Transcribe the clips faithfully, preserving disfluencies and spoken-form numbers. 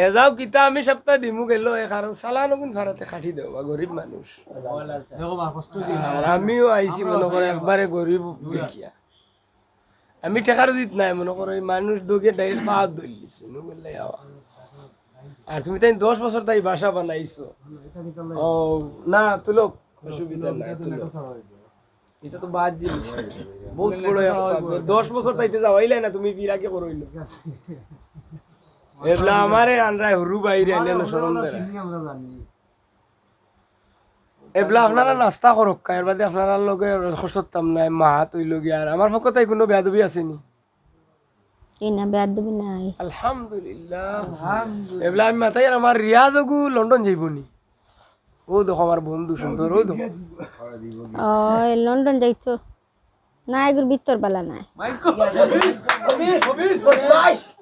এ যাও কিতা আমি সপ্তাহ দিমু গেল, এ কারণ চালান অগুন ফারাতে কাটি দেও, বা গরিব মানুষ। দেখো বা, কষ্ট দিও না। আর আমিও আইছি মনে করো একবারে গরিব দেখিয়া। আমি টেকা রুজিত নাই, মনে করো এই মানুষ দোগে direct পাত ধরলিছে, নু বললে আওয়া। আর তুমি তাই দশ বছর তাই বাসা বানাইছো। ও, না, তুলো, অসুবিধা নাই, তুলো। এটা তো বাদ জিনিস। বহুত বড় একটা, দশ বছর তাইতে যাওয়াইলে না, তুমি বিরাগে করো হইলো। এবলা আমারে আনরায় হুরু বাইরে আনে না শরম দেয়। আমরা জানি। এবলা আপনারা নাস্তা করুক, এর বাদে আপনারা লগে কষ্ট করতাম না, মা তুই লগে আর আমার পক্ষ থেকে কোনো বেয়াদবি আছেনি? এই না, বেয়াদবি নাই। আলহামদুলিল্লাহ। আলহামদুলিল্লাহ। এবলা আমি মাতাই আর আমার রিয়াজ ওগু লন্ডন যাইব নি। ও দেখো আমার বন্ধু সুন্দর, ও দেখো। ও, এ লন্ডন যাইতো। না, এগুর ভিতর বালা নাই।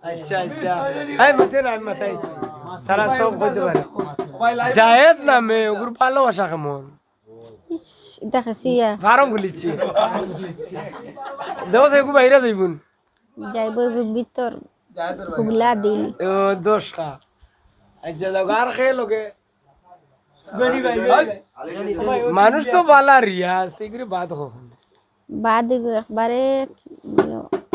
আচ্ছা, আচ্ছা। এই মাতে না, আমি মাতাই। তারা সব কইতে পারে। জায়েদ নামে, ওগুর ভালোবাসা কেমন? ইস, দেখেছি ইয়া। ফার্ম খুলিছি। দেখো, সেগু বাইরে যাইবুন। যাইব এগুর ভিতর। হুগলা দিল। ও, দশ খা। আচ্ছা, যাও, আর খেয়ে লোকে। মানুষ তো বালা রিয়াজ, তুই করে বাদ কখন? বাদ এগু একবারে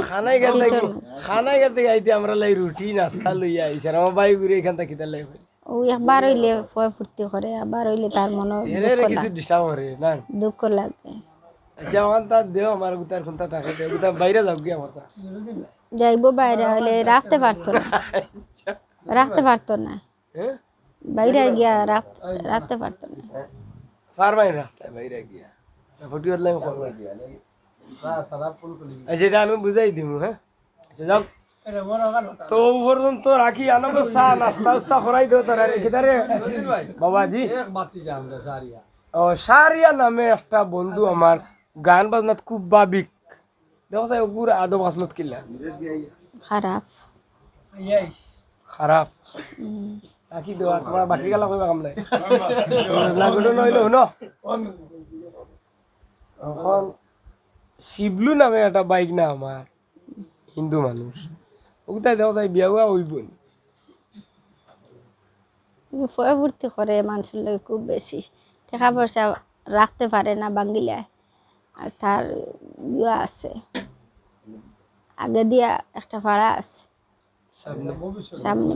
খানাই গেল দেখি, খানাই গেল দেখি আইতে আমরা লাই রুটি, নাস্তা লইয়া আইছি। আর আমার ভাই ঘুরে এখান থেকে কিতা লাই হইল? ও একবার হইলে ফয় ফুর্তি করে, আবার হইলে তার মনে এরে দুঃখ রে কিছু লাগে। Disturb করে, না? দুঃখ লাগে। আচ্ছা, আমার তার দেও, আমার গুতার কোনটা থাকে, দেও, গুতা বাইরে যাও গিয়া আমার তা। যাইব বাইরে হইলে রাখতে পারতো না। আচ্ছা। রাখতে পারতো না। হ্যাঁ? বাইরে গিয়া রাখ-, রাখতে পারতো না। পারবাই রাখতে বাইরে গিয়া। ফটো বদলাই করবো। এই যেটা আমি বুঝাই দিমু, হ্যাঁ? আচ্ছা, যাও। তো ও পর্যন্ত রাখি, আনো গো চা, নাস্তা উস্তা করাই দেও তারা। কিতারে? বাবাজি। এক বাতি জান দে, সারিয়া। ও, সারিয়া নামে একটা বন্ধু আমার, গান বাজনাত খুব ভাবিক। দেখো চাই, ওগুর আদব খাসলত কিলা? খারাপ। খারাপ। হুম। বাকি দেওয়া, তোমার বাকি গেলা কইবা কাম নাই। না, গুলো নইলো, হুনো। এখন শিবলু নামে একটা বাইক না আমার, হিন্দু মানুষ। ওগুতাই দেখো চাই, বিয়া উয়া হইব নি। ফয় ফুর্তি করে মানুষের লগে খুব বেশি। টাকা পয়সা রাখতে পারে না বাঙ্গিলায়। আর তার ইয়ে আছে। আগে দিয়া একটা ফাড়া আছে। সামনে। সামনে।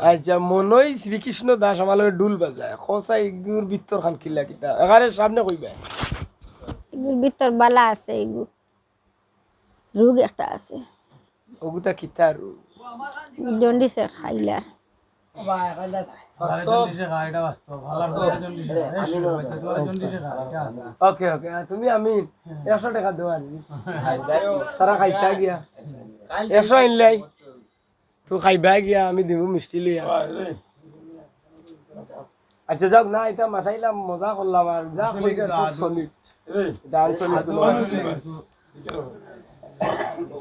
আচ্ছা, মনই শ্রীকৃষ্ণ দাস আমার লগে ঢুল বাজায়। খোসা ইগুর ভিতর খান কিলা কিতা। এখানে সামনে কইবা। ইগুর ভিতর বালা আছে ইগু। রোগ একটা আছে। ওগুতা কিতা রোগ? জন্ডিসে খাইলার। বাস্তব। জন্ডিসে খায়, এটা বাস্তব। ভালো করে জন্ডিসে খায়। এই শুরু হইতে তোমার জন্ডিসে খায়, এটা আছে। ওকে, ওকে। আর তুমি আমি একশো টাকা দেওয়া আর কি। তারা খাইতা গিয়া। একশো আনলাই। তুই খাইবা গিয়া, আমি দিব মিষ্টি লইয়া। আচ্ছা, যাক না, এটা মাথাইলাম, মজা করলাম, আর যা কইরা সব solid। এই, এটা আনসলিড।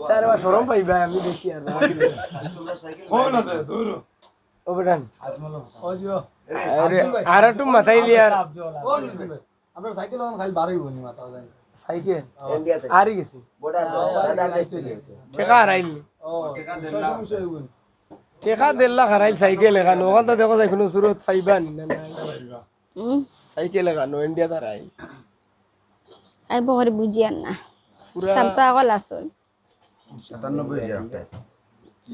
তার আবার শরম পাইবা, আমি দেখি আর না। কোন আছে? দূর। ও বেটান। আরে, আর একটু মাথাইলি আর। কোন? আপনার সাইকেল অখন খালি বারোই বনি মাথা যায়। সাইকেল? ইন্ডিয়াতে। আরি গেছি। বর্ডার, বর্ডার দেশ থেকে হইতো। টেকা হারাইল নি? ও, টেকা দেড় লাখ। ছয়শো বিষয় হইব নি? টেকা দেড় লাখ হারাইল সাইকেল এখান। ওখান তো দেখো যাই কোনো সুরত পাইবা নি না, না। হুম। সাইকেল এখান, ইন্ডিয়াত হারাইল। আইব করে বুঝিয়ার না। পুরা চামচা অকল আছইন। সাতানব্বই গ্রাম প্রায়।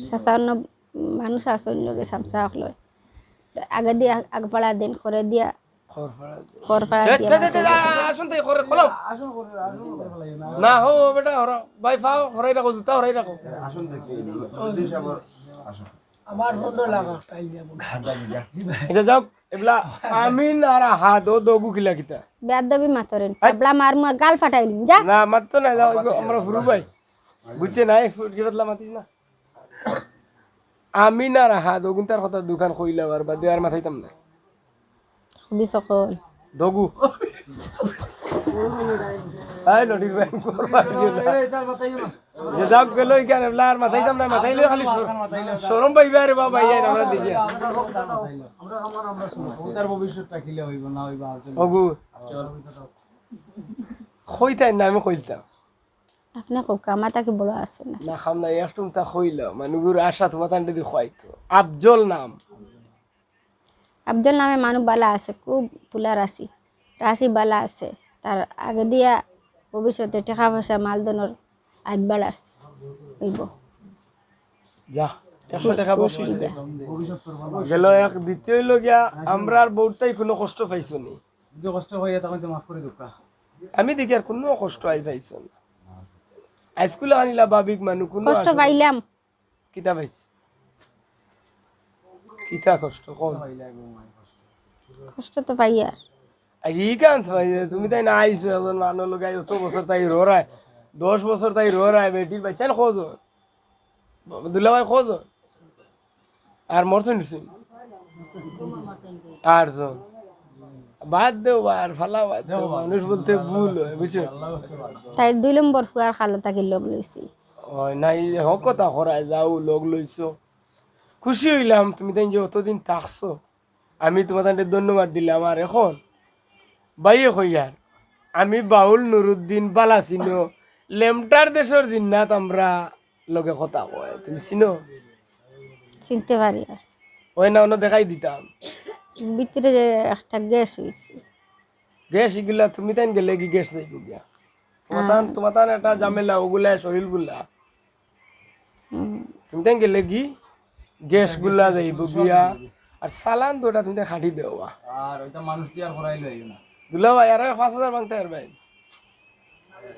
চাচা অন্য মানুষ আছইন লগে চামচা অকল। আগে দিয়া আগ-, আগপাড়া দেন করে দিয়া। খড়পাড়া দিয়া। খড়পাড়া দিয়া মাঝে দিয়া। আসুন তো, খড় খোলো। আসুন করে, আসুন করে ফেলাই না। না, হো, বেটা, হরো। ভাই, পাও, হরাই রাখো, জুতা হরাই রাখো। আসুন দেখি, দুই সাবর আসুন। আমার ফোনটা লাগা, টাইম যাবো। আচ্ছা, যাও, এবলা আমিন আর আহাদ, ও দগু কিলা কিতা? বেয়াদবি মাতরেন। এই। এবলা মার মুয়ার গাল ফাটাইলিম, যা। না, মাততো না, যাও, আমরা হুরু ভাই। বুঝছে না, এই ফুট কি বদলা মাতিস না। আমিন আর আহাদ, ওগুনতার কথা দুখান কইলাম, আর বাদে আর মাতাইতাম না। খুবই সকল। দগু। এই নদীর ভাই, যে যাক গেল, ইখান এবলা আর মাতাইতাম না, মাতাইলে খালি শর-, শরম পাইবা রে বাবা, এই আমরা দেখি। তার ভবিষ্যৎটা কিলা হইব না হইব, আর জন্য। ওগু। চল। কইতাই না, আমি কইতাম। আপনি কউক্কা, আমার তাকে বড় আছে না। না, খাম না, একটু তা কইল, মানে, গুরু আশা তোমার তান্ডে দি খোয়াইতো। আফজল নাম। আফজল নামে মানুষ বালা আছে, খুব তুলা রাশি, রাশি বালা আছে। তার আগে দিয়া ভবিষ্যতে টেকা পয়সা মালধনর আগবাড় আছে, অইবো। যা, একশো টেকা বকশিস দে। গেল এক। দ্বিতীয় অইলো গিয়া, আমরার বউততায় কুনু কষ্ট পাইছো নি? যদি কষ্ট পাইয়া, তখন তো মাফ করি দেউক্কা। আমি দেখি আর কুনু কষ্ট আই পাইছো না। হাইস্কুলে আনিলা ভাবিক মানু, কুনু কষ্ট আসলে পাইলাম। কিতা পাইছ? কিতা কষ্ট? কও। কষ্ট তো পাইয়ার। আজ ই কান তো পাই, তুমি তাইন আইছো, একজন মানুর লগে আই অত বছর তাই রোরায়, দশ বছর তাই রোরায়, বেটির বাচ্চা না কয়জন? দুলাভাই কয়জন? আর মরছইন নিশ্চয়? আটজন। বাদ দেও বা, আর ফালা বাদ দেও, মানুষ বলতে ভুল হয়, বুঝছো? তাই দুই নম্বর ফুয়ার খালো থাকি লগ লইছি। ওই নাই, হক কথা করায় যাও, লগ লইছো। খুশি অইলাম তুমি তাইন যে অতদিন থাকছো। আমি তুমাতানরে ধন্যবাদ দিলাম। আর এখন ভাইয়ে কইয়ার, আমি বাউল নুরুদ্দিন বালা চিনো, লেমটার দেশর জিন্নাত আমরা লগে কথা কয়, তুমি চিনো? চিনতে পারি আর। ওই না, অন্য দেখাই দিতাম। ভিতরে যে একটা গ্যাস অইছে। গ্যাস ইগুলা তুমি তাইন গেলে কি গ্যাস যাইব গিয়া? তুমাতান, হ্যাঁ। তুমাতান একটা ঝামেলা, ওগুলা শরীর গুলা। হুম। তুমি তাইন গেলে কি গ্যাস গুলা যাইব গিয়া। আর চালান তো ওটা তুমি তাইন খাটি দেওয়া। আর ওইটা মানুষ দিয়ে আর করাইলো অইব না। দুলাভাই, আর পাঁচ হাজার ভাঙতে পারবায়?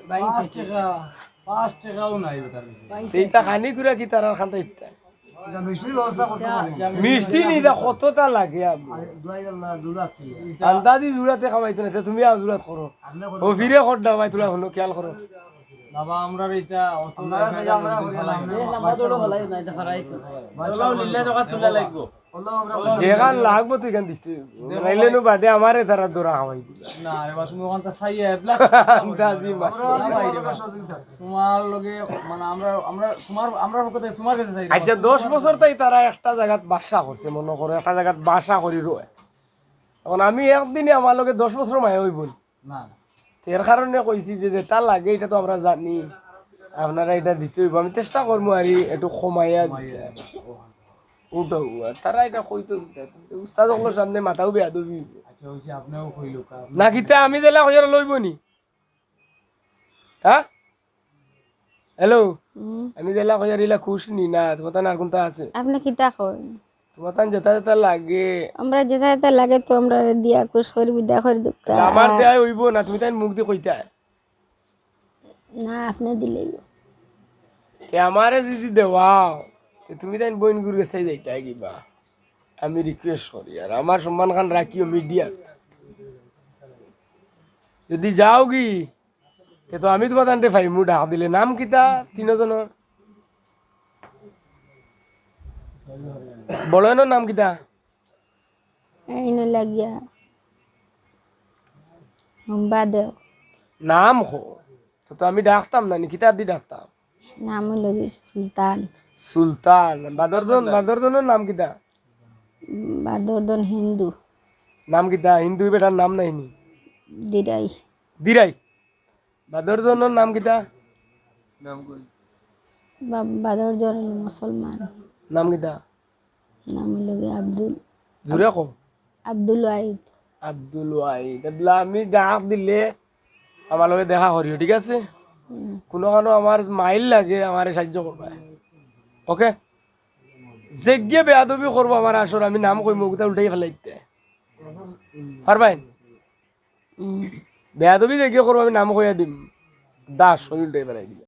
পাঁচ টেকা, পাঁচ টেকাও নাই বেটার কাছে। তে ইতা খানি কুড়া কি তারার খান্তা ইতা? ইটা মিষ্টির ব্যবস্থা করতে পারি। মিষ্টি নি, ইতা কততা লাগে আবু? আর দুই আল্লাহ, দুই লাখ টেকা। আন্দাজি জুড়াতে খাওয়াইতো না, তে তুমি আর জুড়াত করো। আপনি করুন। ও ফিরে কর দাও ভাই, তোরা হলো খেয়াল করো। বাবা, আমরার ইটা অত আমরা জায়গা থেকে আমরা জায়গা করি, ফালাই আমরা দেবো। বাচ্চা বড় হলাই না, ইটা ফালাই তো। বাচ্চা বড়। লিল্লা জগা তুলা লাগবো। যেখান লাগবো তুই এখান দিতে। দেখো নাইলে ভাই। নু বাদে আমারে তারা দৌড়া খাওয়াই দিবে। না রে বা, তুমি ওখানটা চাইয়া এবলা আন্দাজি মাছ। আমরা না ভাই রে বা। সহযোগিতা। তোমার লগে, মানে, আমরা, আমরা, তোমার, আমরা পক্ষ থেকে তোমার কাছে চাই রে বা। আচ্ছা, দশ বছর তাই তারা একটা জায়গাত বাসা করছে, মনে করো, একটা জায়গাত বাসা করি রয়। এখন আমি একদিনে আমার লগে দশ বছর মায়া অইব নি? না, না। তো এর কারণে কইছি যে যেটা লাগে, এটা তো আমরা জানি, আপনারা এটা দিতে অইব। আমি চেষ্টা করবো আর কি, একটু কমাইয়া কমাইয়া দিতে। দিতে। ও। ওটাও, আর তারা এটা কইতো কিতা? উস্তাদ অকলর সামনে মাথাও বেয়াদবি অইব। আচ্ছা, ওই যে আপনিও কইলো কা-, না কিতা, আমি যেলা কইয়ার লইব নি? হ্যাঁ? হ্যালো? হুম। আমি যেলা কইয়ার ইলা খুশ নি না, তোমার তান আর কোনটা আছে? আপনি কিতা কইন? তোমার তান যেটা যেটা লাগে। আমরা যেটা যেটা লাগে তো আমরা দিয়া খুশ করি, বিদায় করি দুঃখ। আমার আর দেওয়াই অইব না, তুমি তাই মুখ দি কইতা। না, আপনি দিলেই। তে আমারে যদি দেওয়াও, তে তুমি তাই বইন গুরু গেছে যাইতা কিবা? আমি রিকোয়েস্ট করি, আর আমার সম্মান খান রাখিও মিডিয়াত। যদি যাওগি, তে তো আমি তোমার তানরে পাইমু ডাক দিলে। নাম কিতা তিনজনর? বড় এনর নাম কিতা? এই নু লাগিয়া। বাদে। নাম কো। তো, তো আমি ডাকতাম না নি, কিতা দি ডাকতাম? নাম অইলো গি সুলতান। সুলতান। বাদরদন, বাদরদনর নাম কিতা? বাদরদন হিন্দু। নাম কিতা? হিন্দু বেটার নাম নাই নি? দিরাই। দিরাই। বাদরদনর নাম কিতা? নাম কই? বা-, বাদরদন মুসলমান। নাম কিতা? নাম অইলো গি আব্দুল। জুরে কও। আব্দুল ওয়াহিদ। আব্দুল ওয়াহিদ। এবলা আমি ডাক দিলে আমার লগে দেখা করিও, ঠিক আছে? হুম। কুনু কানো আমার মাইল লাগে, আমারে সাহায্য করবা। ওকে? যেগিয়ে বেয়াদবি করবো আমার আসর, আমি নাম কইমু, ওগুতা উল্টাই ফেলাই দিতে। পারবাইন? হুম। বেয়াদবি যেগিয়ে করবো, আমি নাম কইয়া দিম। দাস, ওই উল্টাই ফেলাই দিবে।